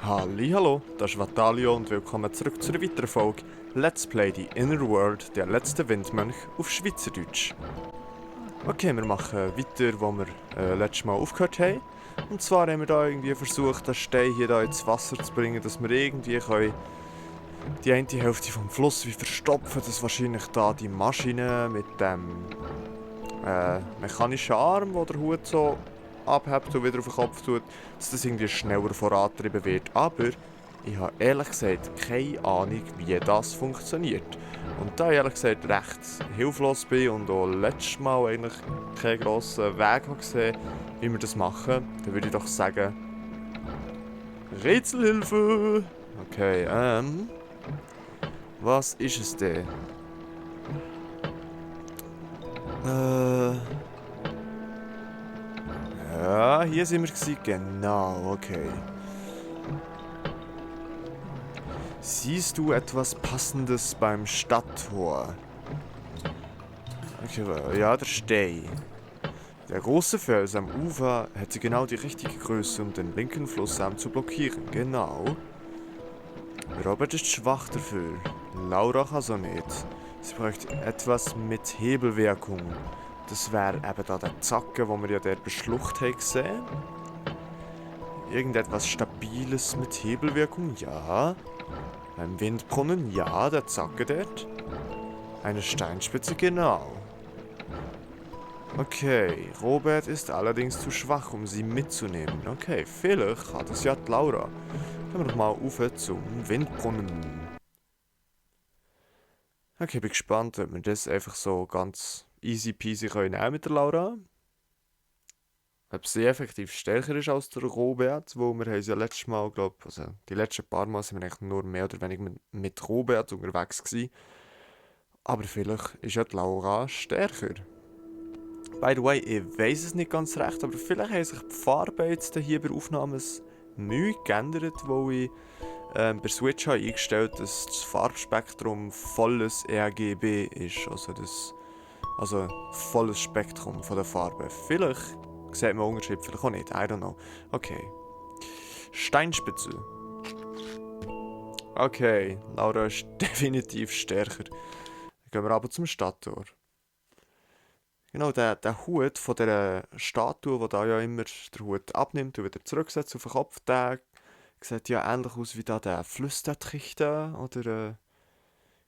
Hallo, das ist Vatalio und willkommen zurück zu einer weiteren Folge Let's Play The Inner World, der letzte Windmönch auf Schweizerdeutsch. Okay, wir machen weiter, wo wir letztes Mal aufgehört haben. Und zwar haben wir da irgendwie versucht, den Stein hier da ins Wasser zu bringen, dass wir irgendwie können die eine Hälfte vom Fluss wie verstopfen, dass wahrscheinlich da die Maschine mit dem mechanischen Arm, wo der Hut so abhebt und wieder auf den Kopf tut, dass das irgendwie schneller vorangetrieben wird. Aber ich habe ehrlich gesagt keine Ahnung, wie das funktioniert. Und da ich ehrlich gesagt recht hilflos bin und auch letztes Mal eigentlich keinen grossen Weg habe gesehen, wie wir das machen, dann würde ich doch sagen, Rätselhilfe! Okay, was ist es denn? Ja, hier sind wir gewesen. Genau, okay. Siehst du etwas Passendes beim Stadttor? Okay, ja, der Stein. Der große Fels am Ufer hätte genau die richtige Größe, um den linken Flussarm zu blockieren. Genau. Robert ist schwach dafür. Laura kann so nicht. Sie bräuchte etwas mit Hebelwirkung. Das wäre eben da der Zacken, wo wir ja dort beschlucht haben gesehen. Irgendetwas Stabiles mit Hebelwirkung, ja. Ein Windbrunnen, ja, der Zacken dort. Eine Steinspitze, genau. Okay, Robert ist allerdings zu schwach, um sie mitzunehmen. Okay, vielleicht hat es ja die Laura. Gehen wir doch mal rauf zum Windbrunnen. Okay, bin gespannt, ob wir das einfach so ganz easy peasy können nehmen mit der Laura. Ob sie effektiv stärker ist als der Robert, wo wir haben ja letztes Mal, glaube also die letzten paar Mal sind wir eigentlich nur mehr oder weniger mit Robert unterwegs gewesen. Aber vielleicht ist ja die Laura stärker. By the way, ich weiß es nicht ganz recht, aber vielleicht haben sich die Farben jetzt hier bei Aufnahmen neu geändert, wo ich bei Switch habe eingestellt, dass das Farbspektrum volles RGB ist, also volles Spektrum von der Farbe. Vielleicht sieht man Unterschied, vielleicht auch nicht, I don't know. Okay. Steinspitze. Okay, Laura ist definitiv stärker. Dann gehen wir aber zum Stadttor. Genau, der Hut von dieser Statue, die da ja immer den Hut abnimmt und wieder zurücksetzt auf den Kopf, der sieht ja ähnlich aus wie da der Flüstertrichter, oder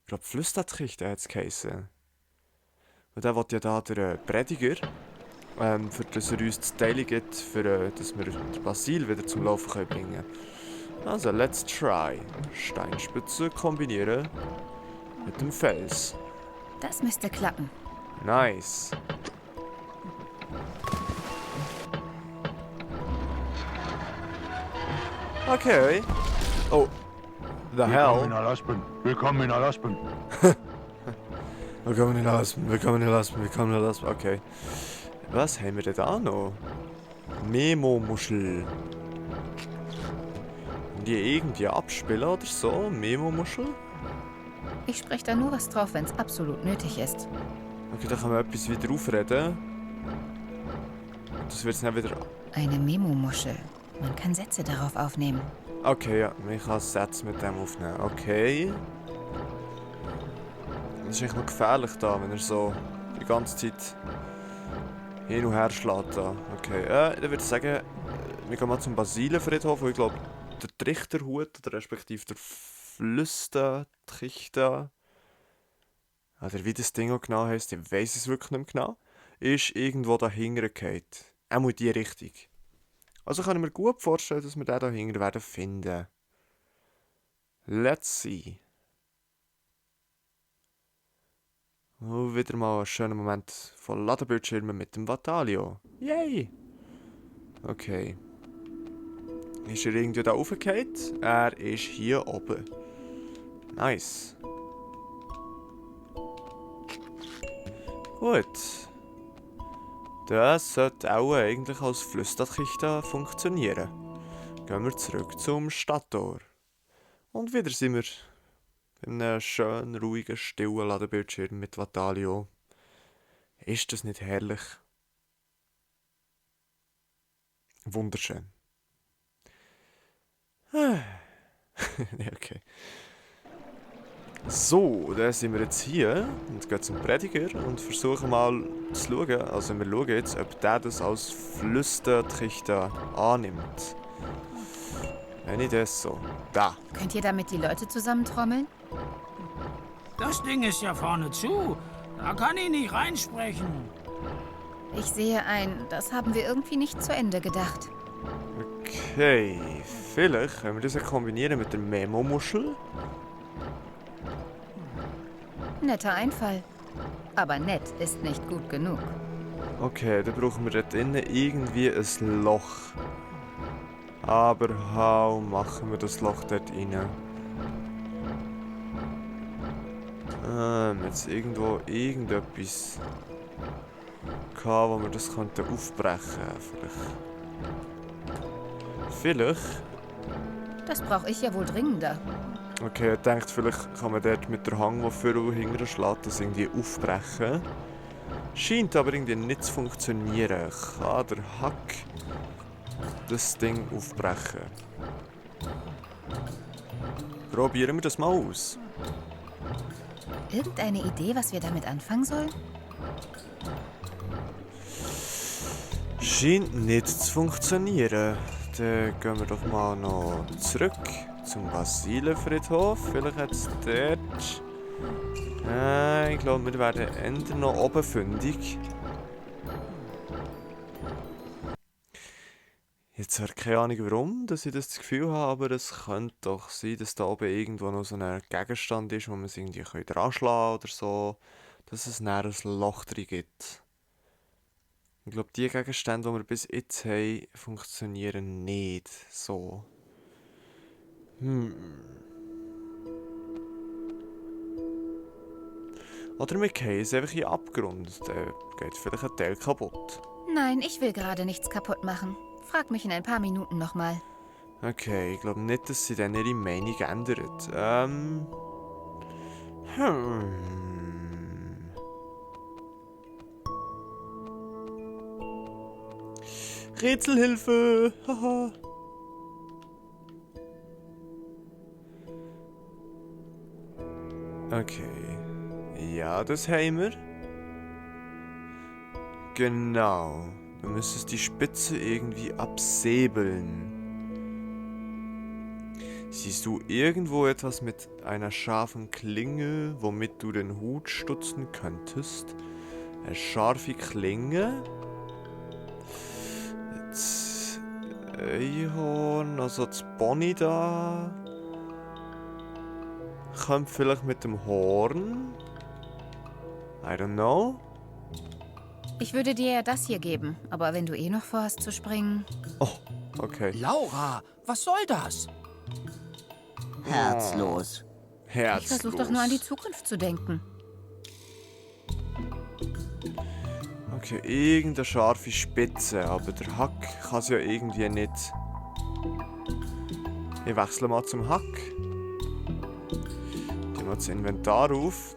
ich glaube Flüstertrichter hat es geheißen. Und der will ja da der Prediger, für dass er uns das Teile gibt, für dass wir den Basil wieder zum Laufen können bringen. Also, let's try. Steinspitze kombinieren mit dem Fels. Das müsste klappen. Nice. Okay. Oh. The hell? Willkommen in Alaspen. Willkommen in Alaspen. Willkommen in Alaspen, willkommen in Alaspen, willkommen in Alaspen. Okay. Was haben wir denn da noch? Memo-Muschel. Die irgendwie abspielen oder so? Memo-Muschel? Ich spreche da nur was drauf, wenn es absolut nötig ist. Okay, da kann man etwas wieder aufreden. Das wird es dann wieder... Eine Memo-Muschel. Man kann Sätze darauf aufnehmen. Okay, ja, man kann Sätze mit dem aufnehmen. Okay. Das ist echt noch gefährlich da, wenn er so die ganze Zeit hin und her schlägt da. Okay, dann würde ich sagen, wir gehen mal zum Basilenfriedhof, wo ich glaube, der Trichterhut, oder respektive der Flüstertrichter, oder wie das Ding auch genau heisst, ich weiss es wirklich nicht mehr genau, ist irgendwo dahinter gefallen. Auch in die Richtung. Also kann ich mir gut vorstellen, dass wir den dahinter werden finden. Let's see. Oh, wieder mal ein schöner Moment von Ladebildschirmen mit dem Vatalio. Yay! Okay. Ist er irgendwie da raufgefallen? Er ist hier oben. Nice. Gut. Das sollte auch eigentlich als Flüstertrichter funktionieren. Gehen wir zurück zum Stadttor. Und wieder sind wir in einem schönen, ruhigen, stillen Ladebildschirm mit Vatalio. Ist das nicht herrlich? Wunderschön. Nee, okay. So, dann sind wir jetzt hier und gehen zum Prediger und versuchen mal zu schauen, also wir schauen jetzt, ob der das als Flüstertrichter annimmt. Wenn nicht das so. Da. Könnt ihr damit die Leute zusammentrommeln? Das Ding ist ja vorne zu. Da kann ich nicht reinsprechen. Ich sehe ein, das haben wir irgendwie nicht zu Ende gedacht. Okay, vielleicht können wir das ja kombinieren mit der Memo-Muschel. Netter Einfall. Aber nett ist nicht gut genug. Okay, dann brauchen wir dort innen irgendwie ein Loch. Aber how machen wir das Loch dort rein? Jetzt irgendwo irgendetwas gehabt, wo wir das könnten aufbrechen. Vielleicht. Das brauche ich ja wohl dringender. Okay, ich denke, vielleicht kann man dort mit der Hang, der vorher hinterher schlägt, das irgendwie aufbrechen. Scheint aber irgendwie nicht zu funktionieren. Kann der Hack das Ding aufbrechen? Probieren wir das mal aus. Irgendeine Idee, was wir damit anfangen sollen? Scheint nicht zu funktionieren. Dann gehen wir doch mal noch zurück zum Basilenfriedhof. Vielleicht hat es dort... ich glaube, wir werden eher noch oben fündig. Jetzt habe ich keine Ahnung warum, dass ich das Gefühl habe, aber es könnte doch sein, dass da oben irgendwo noch so ein Gegenstand ist, wo man es irgendwie dran schlagen oder so, dass es dann ein Loch drin gibt. Ich glaube, die Gegenstände, die wir bis jetzt haben, funktionieren nicht so. Oder wir fallen es einfach in den Abgrund, dann geht vielleicht ein Teil kaputt. Nein, ich will gerade nichts kaputt machen. Frag mich in ein paar Minuten nochmal. Okay, ich glaube nicht, dass sie dann ihre Meinung ändert. Rätselhilfe! Haha! Okay. Ja, das haben wir. Genau. Du müsstest die Spitze irgendwie absäbeln. Siehst du irgendwo etwas mit einer scharfen Klinge, womit du den Hut stutzen könntest? Eine scharfe Klinge? Das Einhorn, also das Pony da. Kommt vielleicht mit dem Horn? I don't know. Ich würde dir ja das hier geben, aber wenn du eh noch vorhast zu springen... Oh, okay. Laura, was soll das? Herzlos. Herzlos. Ich versuche doch nur an die Zukunft zu denken. Okay, irgendeine scharfe Spitze, aber der Hack kann es ja irgendwie nicht. Ich wechsle mal zum Hack. Ich mal das Inventar auf.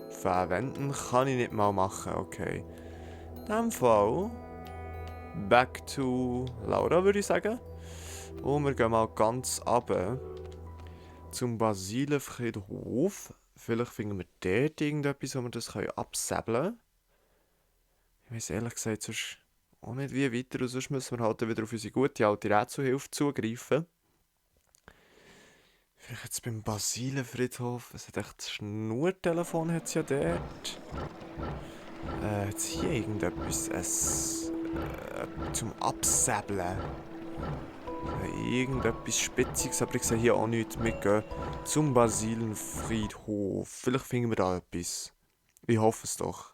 Verwenden kann ich nicht mal machen, okay. In diesem Fall back to Laura, würde ich sagen. Und wir gehen mal ganz runter zum Basilenfriedhof. Vielleicht finden wir dort irgendetwas, wo wir das absäbeln können. Ich weiss ehrlich gesagt sonst auch nicht wie weiter. Und sonst müssen wir halt wieder auf unsere gute alte Rätselhilfe zugreifen. Vielleicht jetzt beim Basilenfriedhof. Es hat echt das Schnurtelefon hat's ja dort. Jetzt hier irgendetwas zum Absäbeln. Irgendetwas Spitziges, aber ich sehe hier auch nichts. Wir gehen zum Basilenfriedhof. Vielleicht finden wir da etwas. Ich hoffe es doch.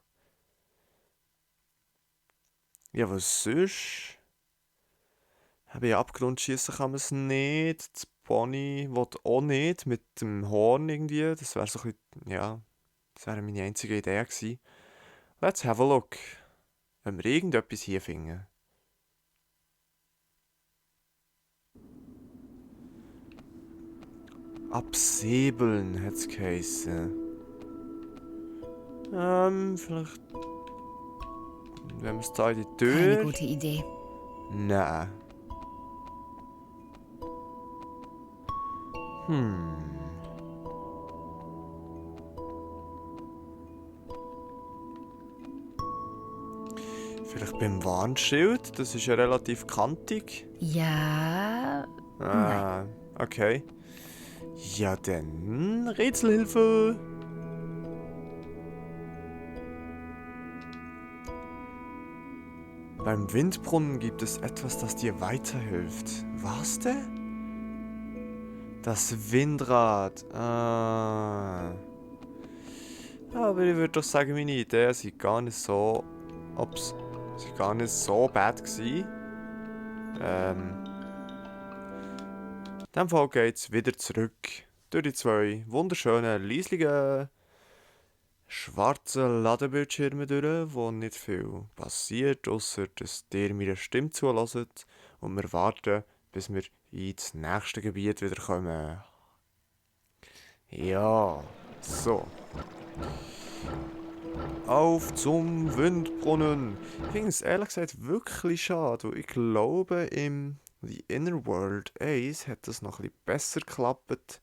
Ja, was sonst? Bei Abgrund schießen kann man es nicht. Das Pony will auch nicht. Mit dem Horn irgendwie. Das wäre so ein bisschen, ja, das wäre meine einzige Idee gewesen. Let's have a look. Wenn wir irgendetwas hier finden. Absäbeln hat es geheissen. Vielleicht. Wenn wir es da in die Tür. Keine gute Idee. Nein. Vielleicht beim Warnschild? Das ist ja relativ kantig. Ja. Nein. Okay. Ja, dann Rätselhilfe. Beim Windbrunnen gibt es etwas, das dir weiterhilft. Was denn? Das Windrad. Aber ich würde doch sagen, meine Ideen sind gar nicht so... sind gar nicht so bad gewesen. In diesem Fall geht es wieder zurück durch die zwei wunderschönen, leislichen, schwarzen Ladebildschirme durch, wo nicht viel passiert, außer dass ihr meiner Stimme zulässt und wir warten, bis wir ins nächste Gebiet wieder kommen. Ja, so. Auf zum Windbrunnen. Ich finde es ehrlich gesagt wirklich schade, weil ich glaube, im The Inner World 1 hat das noch ein bisschen besser geklappt.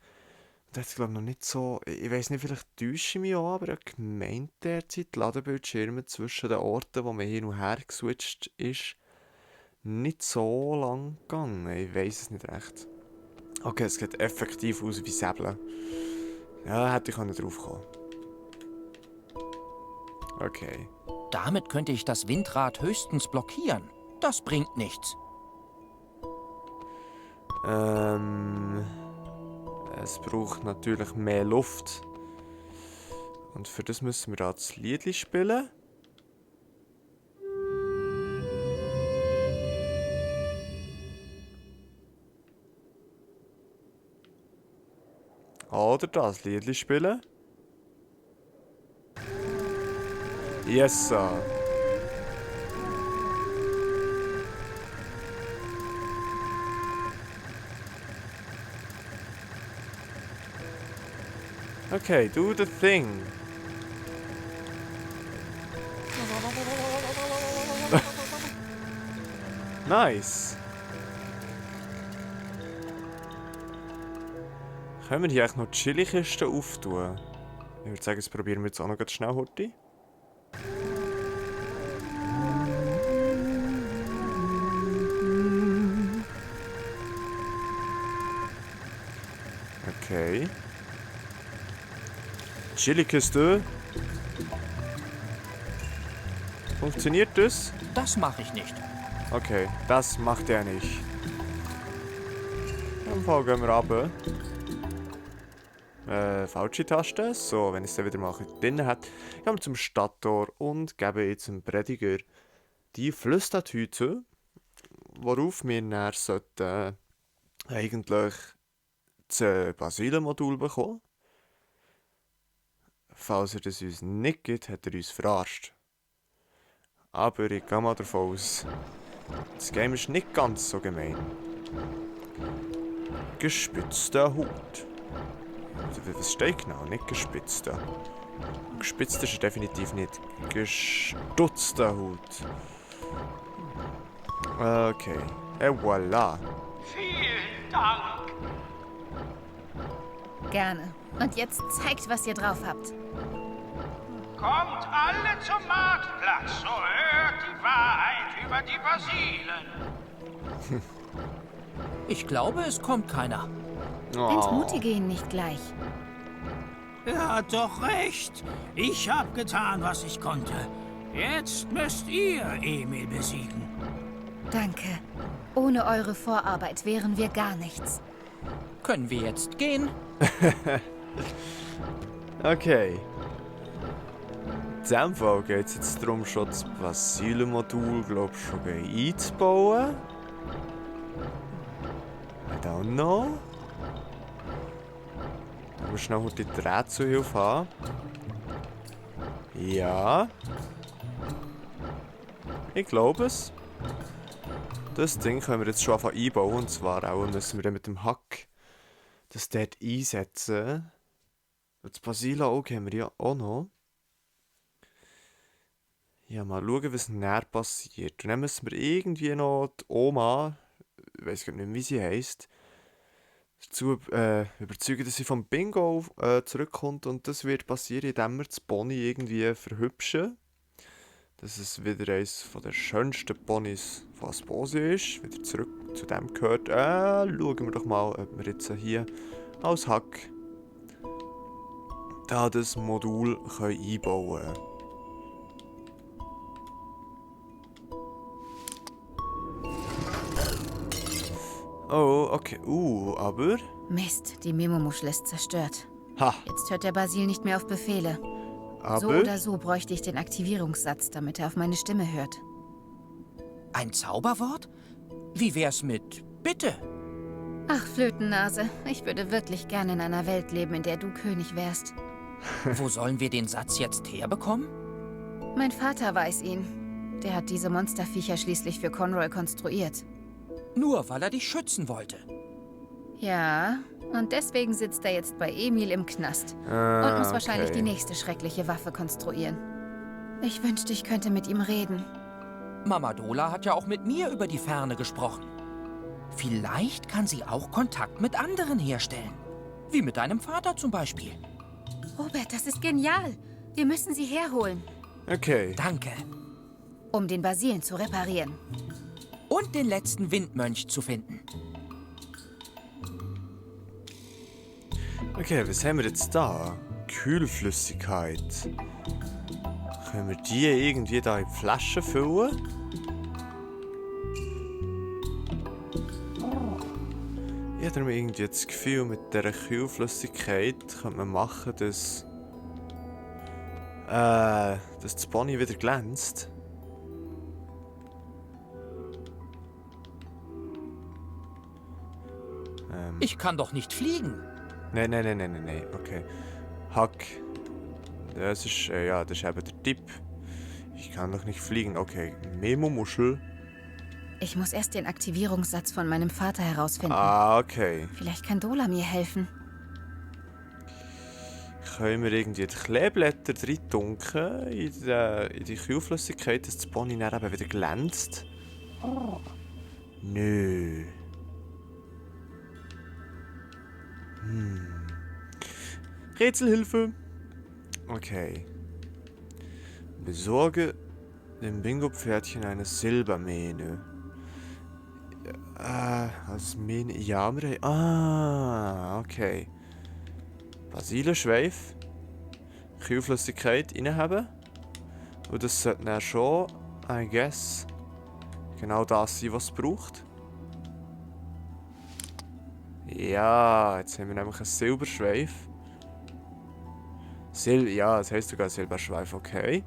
Da hat es glaube ich noch nicht so... Ich weiß nicht, vielleicht täusche ich mich auch, aber ich habe gemeint, derzeit die Ladebildschirme zwischen den Orten, wo man hin und her geswitcht ist, nicht so lang gegangen. Ich weiß es nicht recht. Okay, es sieht effektiv aus wie Säbeln. Ja, hätte ich auch nicht drauf kommen. Okay. Damit könnte ich das Windrad höchstens blockieren. Das bringt nichts. Es braucht natürlich mehr Luft. Und für das müssen wir da das Liedli spielen. Oder das Liedli spielen. Yes, sir. Okay, do the thing. Nice. Können wir hier eigentlich noch die Chili-Kiste auftun? Ich würde sagen, das probieren wir jetzt auch noch ganz schnell heute. Okay. Chili-Kiste. Funktioniert das? Das mache ich nicht. Okay, das macht er nicht. Dann gehen wir runter. Falsche Taste. So, wenn ich es dann wieder mal drin hat. Gehen wir zum Stadttor und geben jetzt dem Prediger die Flüsstatüte, worauf wir dann sollten, eigentlich das Basilenmodul bekommen. Falls er das uns nicht gibt, hat er uns verarscht. Aber ich gehe mal davon aus, das Game ist nicht ganz so gemein. Gespitzter Hut. Was steht genau? Nicht gespitzter. Gespitzt ist er definitiv nicht. Gestutzter Hut. Okay. Et voilà. Vielen Dank. Gerne. Und jetzt zeigt, was ihr drauf habt. Kommt alle zum Marktplatz, so hört die Wahrheit über die Basilen. Ich glaube, es kommt keiner. Entmutige ihn nicht gleich. Er hat doch recht. Ich habe getan, was ich konnte. Jetzt müsst ihr Emil besiegen. Danke. Ohne eure Vorarbeit wären wir gar nichts. Können wir jetzt gehen? Okay. In diesem Fall geht es jetzt darum, schon das Basilenmodul, glaube ich, schon einzubauen. I don't know. Ich muss schnell die Drehzuhilfe haben. Ja. Ich glaube es. Das Ding können wir jetzt schon anfangen einbauen. Und zwar auch müssen wir dann mit dem Hack das dort einsetzen. Das Basilaug haben wir ja auch noch. Ja, mal schauen, was näher passiert. Und dann müssen wir irgendwie noch die Oma, ich weiß gar nicht, wie sie heisst, dazu überzeugen, dass sie vom Bingo zurückkommt. Und das wird passieren, indem wir das Pony irgendwie verhübschen. Dass es wieder eines der schönsten Ponys von Asposia ist. Wieder zurück zu dem gehört. Schauen wir doch mal, ob wir jetzt hier als Hack da das Modul einbauen können. Oh, okay. Aber... Mist, die Memo-Muschel ist zerstört. Ha, Jetzt hört der Basil nicht mehr auf Befehle. So aber... oder so bräuchte ich den Aktivierungssatz, damit er auf meine Stimme hört. Ein Zauberwort? Wie wär's mit Bitte? Ach, Flötennase, ich würde wirklich gerne in einer Welt leben, in der du König wärst. Wo sollen wir den Satz jetzt herbekommen? Mein Vater weiß ihn. Der hat diese Monsterviecher schließlich für Conroy konstruiert. Nur weil er dich schützen wollte. Ja, und deswegen sitzt er jetzt bei Emil im Knast. Und muss wahrscheinlich die nächste schreckliche Waffe konstruieren. Ich wünschte, ich könnte mit ihm reden. Mama Dola hat ja auch mit mir über die Ferne gesprochen. Vielleicht kann sie auch Kontakt mit anderen herstellen. Wie mit deinem Vater zum Beispiel. Robert, das ist genial. Wir müssen sie herholen, Okay. Danke. um den Basilen zu reparieren. Und den letzten Windmönch zu finden. Okay, was haben wir jetzt da? Kühlflüssigkeit. Können wir die irgendwie da in Flaschen füllen? Ich habe irgendwie das Gefühl, mit dieser Kühlflüssigkeit könnte man machen, dass das Pony wieder glänzt. Ich kann doch nicht fliegen. Nein, okay. Hack. Das ist eben der Tipp. Ich kann doch nicht fliegen. Okay, Memo-Muschel. Ich muss erst den Aktivierungssatz von meinem Vater herausfinden. Okay. Vielleicht kann Dola mir helfen. Können wir irgendwie die Kleeblätter drin tunken in die Kühlflüssigkeit, dass das Pony dann eben wieder glänzt? Nö. Rätselhilfe. Okay. Besorge dem Bingo-Pferdchen eine Silbermähne. Als Mähne... Ja, wir haben... okay. Basilenschweif. Kühlflüssigkeit reinhaben. Und das sollte dann schon, I guess, genau das sein, was es braucht. Ja, jetzt haben wir nämlich einen Silberschweif. Ja, das heisst sogar Silberschweif, okay.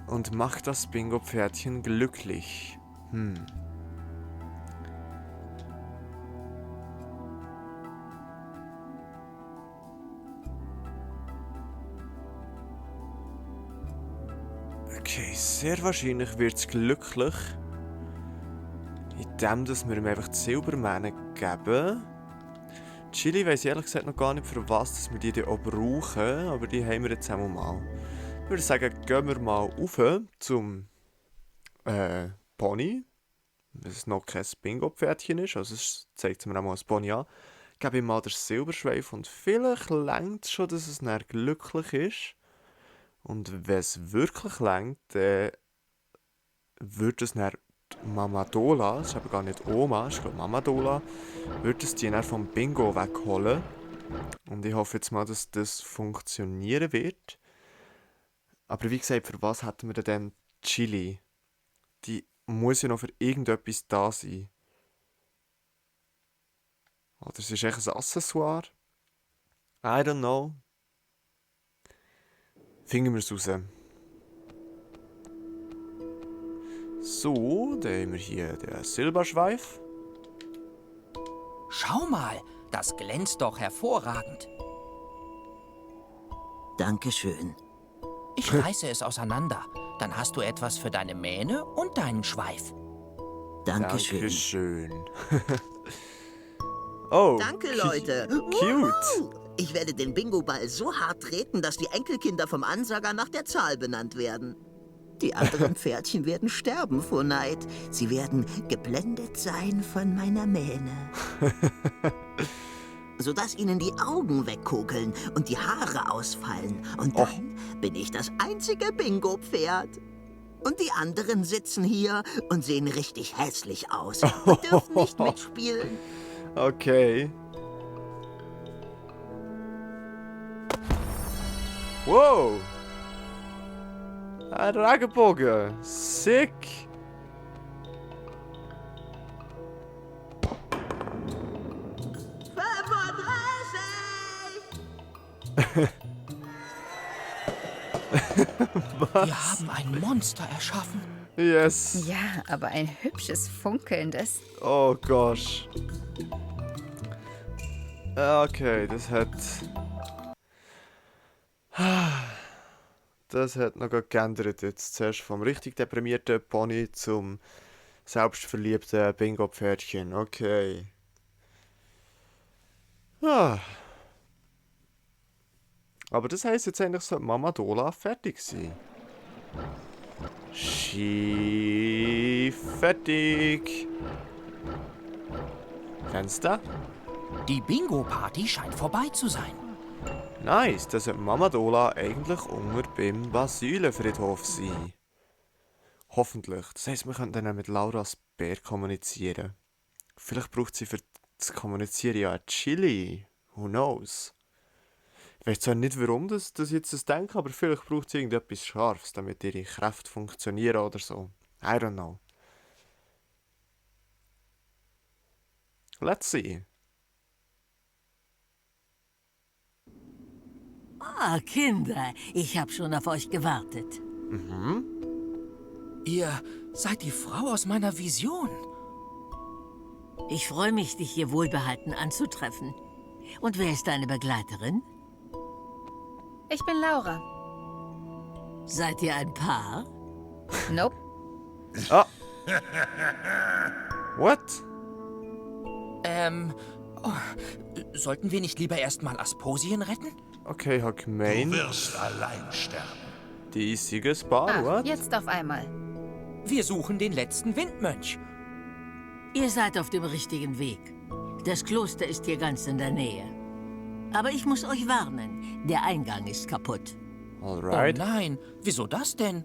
Und macht das Bingo-Pferdchen glücklich. Okay, sehr wahrscheinlich wird es glücklich, indem dass wir ihm einfach die Silbermähne geben. Chili weiss ehrlich gesagt noch gar nicht, für was dass wir die auch brauchen, aber die haben wir jetzt einmal mal. Ich würde sagen, gehen wir mal rauf zum Pony, wenn es noch kein Bingo-Pferdchen ist, also es zeigt mir auch mal das Pony an. Gebe ihm mal den Silberschweif und vielleicht reicht es schon, dass es dann glücklich ist. Und wenn es wirklich reicht, dann wird es dann Mama Dola, das ist aber gar nicht Oma, ich glaube Mama Dola, wird es die dann vom Bingo wegholen. Und ich hoffe jetzt mal, dass das funktionieren wird. Aber wie gesagt, für was hätten wir denn Chili? Die muss ja noch für irgendetwas da sein. Oder es ist echt ein Accessoire? I don't know. Finden wir es raus. So, dann haben wir hier den Silberschweif. Schau mal, das glänzt doch hervorragend. Dankeschön. Ich reiße es auseinander. Dann hast du etwas für deine Mähne und deinen Schweif. Dankeschön. Dankeschön. Oh. Danke, Leute. Cute. Wuhu! Ich werde den Bingo-Ball so hart treten, dass die Enkelkinder vom Ansager nach der Zahl benannt werden. Die anderen Pferdchen werden sterben vor Neid. Sie werden geblendet sein von meiner Mähne. Sodass ihnen die Augen wegkugeln und die Haare ausfallen. Und dann bin ich das einzige Bingo-Pferd. Und die anderen sitzen hier und sehen richtig hässlich aus und dürfen nicht mitspielen. Okay. Wow. Ein Regenbogen. Sick. Wir haben ein Monster erschaffen. Yes. Ja, aber ein hübsches, funkelndes. Oh gosh. Okay, das hat... Das hat noch geändert jetzt. Zuerst vom richtig deprimierten Pony zum selbstverliebten Bingo-Pferdchen. Okay. Ah. Aber das heisst, jetzt eigentlich sollte Mama Dola fertig sein. Fertig. Fenster? Die Bingo-Party scheint vorbei zu sein. Nice, das sollte Mama Dola eigentlich unter beim Basilenfriedhof sein. Hoffentlich. Das heisst, wir können dann mit Lauras Bär kommunizieren. Vielleicht braucht sie für das Kommunizieren ja ein Chili. Who knows? Ich weiß zwar nicht, warum das jetzt das denke, aber vielleicht braucht sie irgendetwas Scharfes, damit ihre Kräfte funktionieren oder so. I don't know. Let's see. Ah, Kinder, ich habe schon auf euch gewartet. Ihr seid die Frau aus meiner Vision. Ich freue mich, dich hier wohlbehalten anzutreffen. Und wer ist deine Begleiterin? Ich bin Laura. Seid ihr ein Paar? Nope. Ah. What? Sollten wir nicht lieber erstmal Asposien retten? Okay, ich habe gemeint, wirst allein sterben. die Siegesbar, Ah, what? jetzt auf einmal. Wir suchen den letzten Windmönch. Ihr seid auf dem richtigen Weg. Das Kloster ist hier ganz in der Nähe. Aber ich muss euch warnen, der Eingang ist kaputt. Alright. Oh nein, wieso das denn?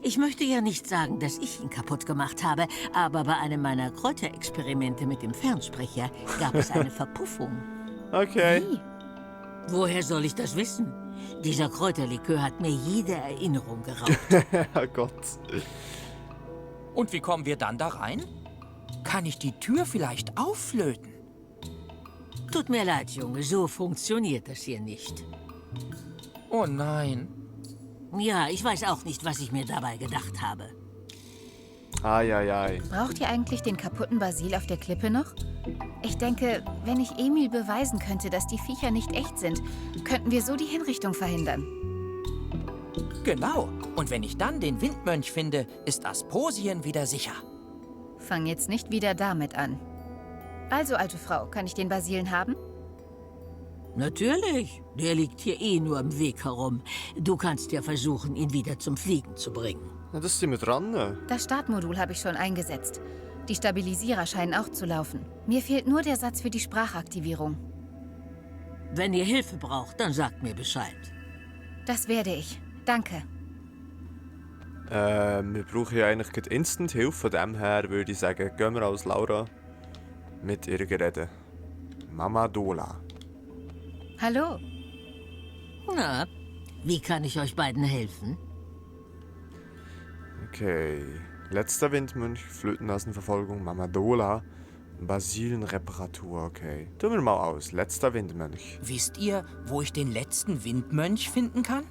Ich möchte ja nicht sagen, dass ich ihn kaputt gemacht habe, aber bei einem meiner Kräuterexperimente mit dem Fernsprecher gab es eine Verpuffung. Okay. Wie? Woher soll ich das wissen? Dieser Kräuterlikör hat mir jede Erinnerung geraubt. Oh Gott. Und wie kommen wir dann da rein? Kann ich die Tür vielleicht aufflöten? Tut mir leid, Junge, so funktioniert das hier nicht. Oh nein. Ja, ich weiß auch nicht, was ich mir dabei gedacht habe. Ai. Braucht ihr eigentlich den kaputten Basil auf der Klippe noch? Ich denke, wenn ich Emil beweisen könnte, dass die Viecher nicht echt sind, könnten wir so die Hinrichtung verhindern. Genau. Und wenn ich dann den Windmönch finde, ist Asposien wieder sicher. Fang jetzt nicht wieder damit an. Also, alte Frau, kann ich den Basilen haben? Natürlich, der liegt hier eh nur im Weg herum. Du kannst ja versuchen, ihn wieder zum Fliegen zu bringen. Na, das sind wir dran. Das Startmodul habe ich schon eingesetzt. Die Stabilisierer scheinen auch zu laufen. Mir fehlt nur der Satz für die Sprachaktivierung. Wenn ihr Hilfe braucht, dann sagt mir Bescheid. Das werde ich. Danke. Wir brauchen ja eigentlich gerade Instant Hilfe. Von dem her würde ich sagen, gehen wir als Laura mit ihr reden. Mama Dola. Hallo. Na, wie kann ich euch beiden helfen? Okay. Letzter Windmönch, Flötennasenverfolgung, Mama Dola, Basilenreparatur, okay. Tun wir mal aus. Letzter Windmönch. Wisst ihr, wo ich den letzten Windmönch finden kann?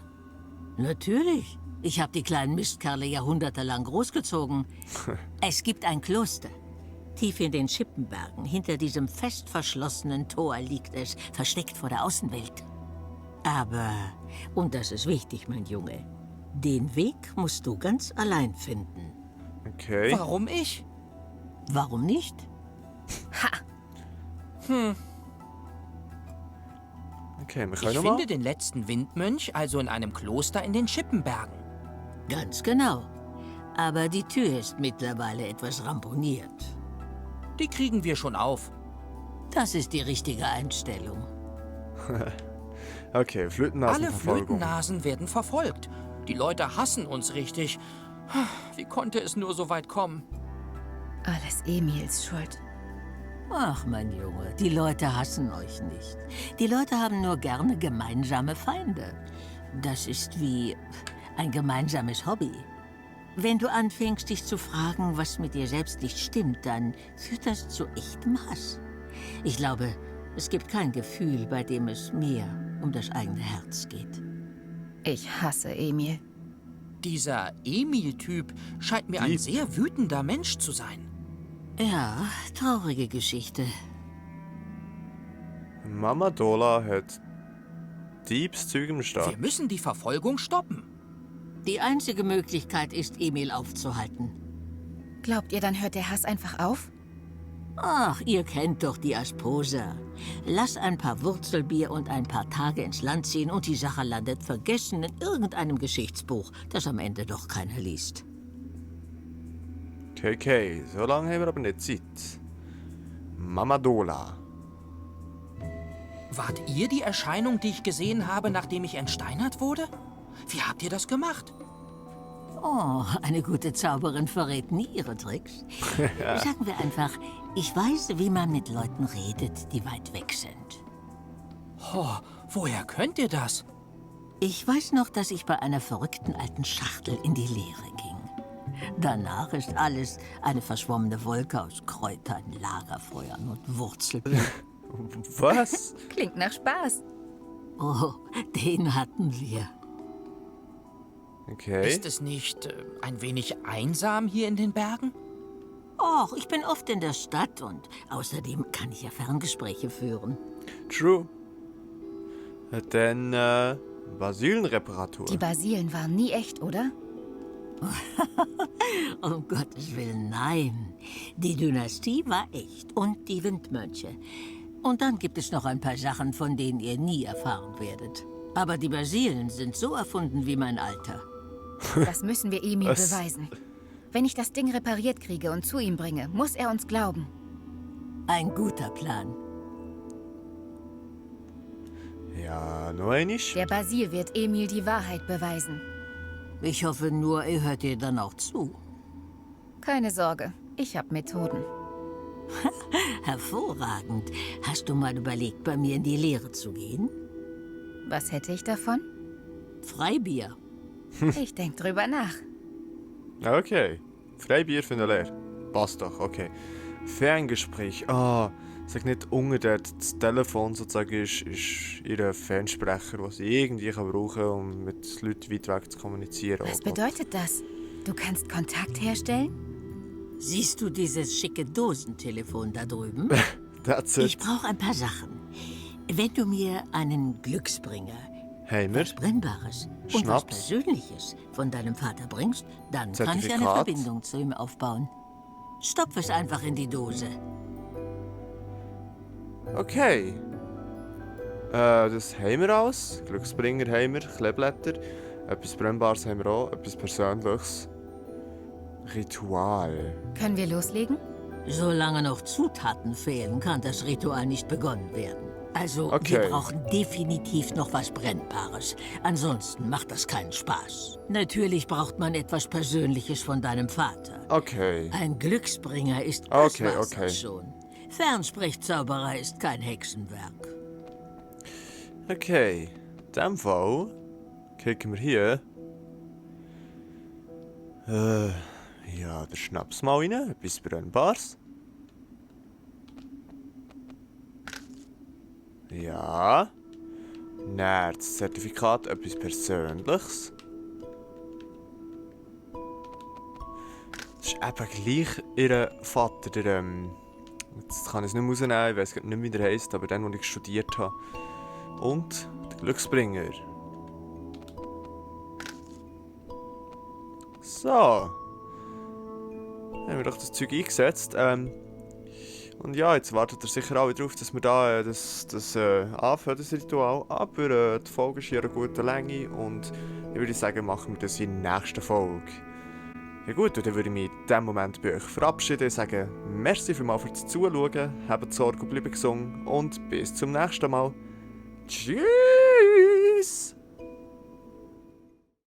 Natürlich. Ich habe die kleinen Mistkerle jahrhundertelang großgezogen. Es gibt ein Kloster. Tief in den Schippenbergen, hinter diesem fest verschlossenen Tor liegt es, versteckt vor der Außenwelt. Aber, und das ist wichtig, mein Junge, den Weg musst du ganz allein finden. Okay. Warum ich? Warum nicht? Okay, wir können Ich noch mal. finde den letzten Windmönch also in einem Kloster in den Schippenbergen. Ganz genau. Aber die Tür ist mittlerweile etwas ramponiert. Die kriegen wir schon auf. Das ist die richtige Einstellung. Okay, Alle Flötennasenverfolgung. Flötennasen werden verfolgt. Die Leute hassen uns richtig. Wie konnte es nur so weit kommen? Alles Emils Schuld. Ach, mein Junge, die Leute hassen euch nicht. Die Leute haben nur gerne gemeinsame Feinde. Das ist wie ein gemeinsames Hobby. Wenn du anfängst, dich zu fragen, was mit dir selbst nicht stimmt, dann führt das zu echtem Hass. Ich glaube, es gibt kein Gefühl, bei dem es mehr um das eigene Herz geht. Ich hasse Emil. Dieser Emil-Typ scheint mir ein sehr wütender Mensch zu sein. Ja, traurige Geschichte. Mama Dola hat Diebs Zeug im Stall. Wir müssen die Verfolgung stoppen. Die einzige Möglichkeit ist, Emil aufzuhalten. Glaubt ihr, dann hört der Hass einfach auf? Ach, ihr kennt doch die Asposa. Lass ein paar Wurzelbier und ein paar Tage ins Land ziehen und die Sache landet vergessen in irgendeinem Geschichtsbuch, das am Ende doch keiner liest. Okay, so lange haben wir aber nicht Zeit. Mama Dola. Wart ihr die Erscheinung, die ich gesehen habe, nachdem ich entsteinert wurde? Wie habt ihr das gemacht? Oh, eine gute Zauberin verrät nie ihre Tricks. Sagen wir einfach, ich weiß, wie man mit Leuten redet, die weit weg sind. Oh, woher könnt ihr das? Ich weiß noch, dass ich bei einer verrückten alten Schachtel in die Leere ging. Danach ist alles eine verschwommene Wolke aus Kräutern, Lagerfeuern und Wurzelbeeren. Was? Klingt nach Spaß. Oh, den hatten wir. Okay. Ist es nicht ein wenig einsam hier in den Bergen? Och, ich bin oft in der Stadt und außerdem kann ich ja Ferngespräche führen. True. Dann Basilenreparatur. Die Basilen waren nie echt, oder? Um Gottes Willen, nein. Die Dynastie war echt und die Windmönche. Und dann gibt es noch ein paar Sachen, von denen ihr nie erfahren werdet. Aber die Basilen sind so erfunden wie mein Alter. Das müssen wir Emil Was? beweisen. Wenn ich das Ding repariert kriege und zu ihm bringe, muss er uns glauben. Ein guter Plan. Ja, noch einmal. Der Basil wird Emil die Wahrheit beweisen. Ich hoffe nur, er hört dir dann auch zu. Keine Sorge, ich habe Methoden. Hervorragend. Hast du mal überlegt, bei mir in die Lehre zu gehen? Was hätte ich davon? Freibier. Ich denke drüber nach. Okay. Freibier für eine Lehre. Passt doch, okay. Ferngespräch. Ah, sag nicht unter das Telefon sozusagen ist ihr Fernsprecher, den sie irgendwie brauchen kann, um mit Leuten weit weg zu kommunizieren. Was bedeutet das? Du kannst Kontakt herstellen? Siehst du dieses schicke Dosentelefon da drüben? That's Ich it. brauche ein paar Sachen. Wenn du mir einen Glücksbringer, Heimer. was Brennbares und was Schnaps. Persönliches von deinem Vater bringst, dann kann ich eine Zertifikat. Verbindung zu ihm aufbauen. Stopf es einfach in die Dose. Okay. Das haben wir alles. Glücksbringer haben wir, Kleeblätter. Etwas Brennbares haben wir auch, etwas Persönliches. Ritual. Können wir loslegen? Solange noch Zutaten fehlen, kann das Ritual nicht begonnen werden. Also, Okay. wir brauchen definitiv noch was Brennbares. Ansonsten macht das keinen Spaß. Natürlich braucht man etwas Persönliches von deinem Vater. Okay. Ein Glücksbringer ist das Okay, war's okay. auch schon. Fernsprechzauberei ist kein Hexenwerk. Okay. In dem Fall kicken wir hier. Ja, der Schnaps mal rein. Etwas Brennbares. Ja. Dann das Zertifikat, etwas Persönliches. Das ist eben gleich ihr Vater, der, jetzt kann ich es nicht mehr rausnehmen, ich weiß nicht mehr, wie der heisst, aber den, den ich studiert habe. Und der Glücksbringer. So. Dann haben wir doch das Zeug eingesetzt. Und ja, jetzt wartet ihr sicher alle darauf, dass wir da das anfangen, das Ritual. Aber die Folge ist hier eine gute Länge und ich würde sagen, machen wir das in der nächsten Folge. Ja gut, und dann würde ich mich in diesem Moment bei euch verabschieden und sagen, merci vielmals fürs Zuschauen, habt Sorge und bleibt gesund und bis zum nächsten Mal. Tschüss!